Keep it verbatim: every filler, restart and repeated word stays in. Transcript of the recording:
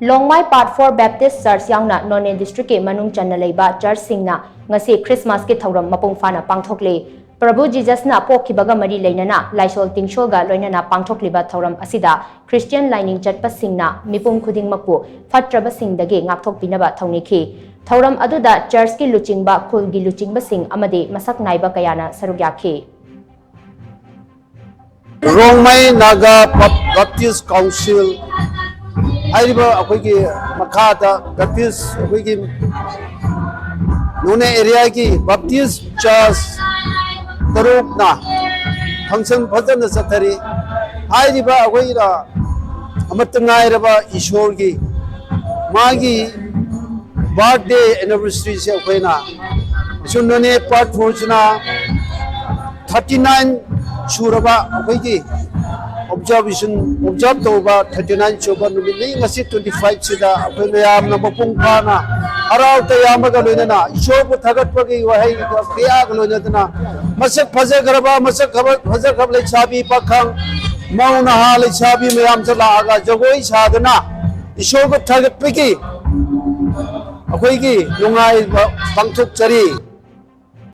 ꯂꯣꯡꯃꯥꯏ part four Baptist ꯆꯔꯆ ꯌꯥꯎꯅ ꯅꯣꯅꯦ ꯗꯤꯁꯇ꯭ꯔꯤꯛꯀꯤ ꯃꯅꯨꯡ ꯆꯟꯅ ꯂꯩꯕ ꯆꯔꯆꯁꯤꯡꯅ ꯉꯁꯤ ꯈ꯭ꯔꯤꯁꯃꯥꯁꯀꯤ ꯊꯧꯔꯝ ꯃꯄꯨꯡ ꯐꯥꯅ ꯄꯥꯡꯊꯣꯛꯂꯤ꯫ ꯄ꯭ꯔꯚꯨ ꯖꯤꯖꯁꯅ ꯄꯣꯛꯈꯤꯕꯒ ꯃꯔꯤ ꯂꯩꯅꯅ ꯂꯥꯏꯁꯣꯜ ꯇꯤꯡꯁꯣꯜꯒ ꯂꯣꯏꯅꯅ ꯄꯥꯡꯊꯣꯛꯂꯤꯕ ꯊꯧꯔꯝ ꯑꯁꯤꯗ ꯈ꯭ꯔꯤꯁꯇꯤꯌꯟ ꯂꯥꯏꯅꯤꯡ ꯆꯠꯄꯁꯤꯡꯅ ꯃꯤꯄꯨꯝ ꯈꯨꯗꯤꯡꯃꯛꯄꯨ ꯐꯠꯇ꯭ꯔꯕꯁꯤꯡꯗꯒꯤ ꯉꯥꯛꯊꯣꯛꯄꯤꯅꯕ ꯊꯧꯅꯤꯈꯤ꯫ ꯊꯧꯔꯝ ꯑꯗꯨꯗ ꯆꯔꯆꯀꯤ ꯂꯨꯆꯤꯡꯕ, ꯈꯨꯜꯒꯤ ꯂꯨꯆꯤꯡꯕꯁꯤꯡ ꯑꯃꯗꯤ ꯃꯁꯛ ꯅꯥꯏꯕ ꯀꯌꯥꯅ ꯁꯔꯨꯛ ꯌꯥꯈꯤ꯫ ꯔꯣꯡꯃꯩ ꯅꯥꯒꯥ ꯕꯞ-, ꯕꯞꯇꯤꯁ ꯀꯥꯎꯟꯁꯤꯜ ꯍꯥꯏꯔꯤꯕ ꯑꯩꯈꯣꯏꯒꯤ ꯃꯈꯥꯗ ꯕꯞꯇꯤꯁ ꯑꯩꯈꯣꯏꯒꯤ ꯅꯣꯅꯦ ꯑꯦꯔꯤꯌꯥꯒꯤ ꯕꯞꯇꯤꯁ ꯆꯔꯆ ꯇꯔꯨꯛꯅ ꯐꯪꯁꯟ ꯐꯖꯅ ꯆꯠꯊꯔꯤ꯫ ꯍꯥꯏꯔꯤꯕ ꯑꯩꯈꯣꯏꯅ ꯑꯃꯠꯇ ꯉꯥꯏꯔꯕ ꯏꯁꯣꯔꯒꯤ ꯃꯥꯒꯤ ꯕꯥꯔꯠꯗꯦ ꯑꯦꯅꯤꯚꯔꯁꯔꯤꯁꯦ ꯑꯩꯈꯣꯏꯅ ꯁꯨꯝ ꯅꯣꯅꯦ ꯄꯥꯔꯠ ꯐꯣꯔꯁꯤꯅ ꯊꯥꯔꯇꯤ ꯅꯥꯏꯟ ꯁꯨꯔꯕ ꯑꯩꯈꯣꯏꯒꯤ ꯑꯣꯕꯖꯥꯔꯕꯦꯁꯟ ꯑꯣꯕꯖꯥꯔꯕ ꯇꯧꯕ ꯊꯥꯔꯇꯤ ꯅꯥꯏꯟ ꯁꯨꯕ ꯅꯨꯃꯤꯠꯅꯤ꯫ ꯉꯁꯤ ꯇ꯭ꯋꯦꯟꯇꯤ ꯐꯥꯏꯚꯁꯤꯗ ꯑꯩꯈꯣꯏ ꯃꯌꯥꯝꯅ ꯃꯄꯨꯡ ꯐꯥꯅ ꯍꯔꯥꯎ ꯇꯌꯥꯝꯕꯒ ꯂꯣꯏꯅꯅ ꯏꯁꯣꯔꯕꯨ ꯊꯥꯒꯠꯄꯒꯤ ꯋꯥꯍꯩꯒ ꯀꯌꯥꯒ ꯂꯣꯏꯅꯗꯅ ꯃꯁꯛ ꯐꯖꯈ꯭ꯔꯕ ꯃꯁꯛ ꯈꯕ- ꯐꯖꯈ꯭ꯔꯕ ꯂꯩꯁꯥꯕꯤ ꯄꯥꯈꯪ ꯃꯧ ꯅꯍꯥ ꯂꯩꯁꯥꯕꯤ ꯃꯌꯥꯝꯁꯨ ꯂꯥꯛꯑꯒ ꯖꯒꯣꯏ ꯁꯥꯗꯨꯅ ꯏꯁꯣꯔꯕꯨ ꯊꯥꯒꯠꯄꯒꯤ ꯑꯩꯈꯣꯏꯒꯤ ꯅꯨꯡꯉꯥꯏꯕ ꯄꯥꯡꯊꯣꯛꯆꯔꯤ꯫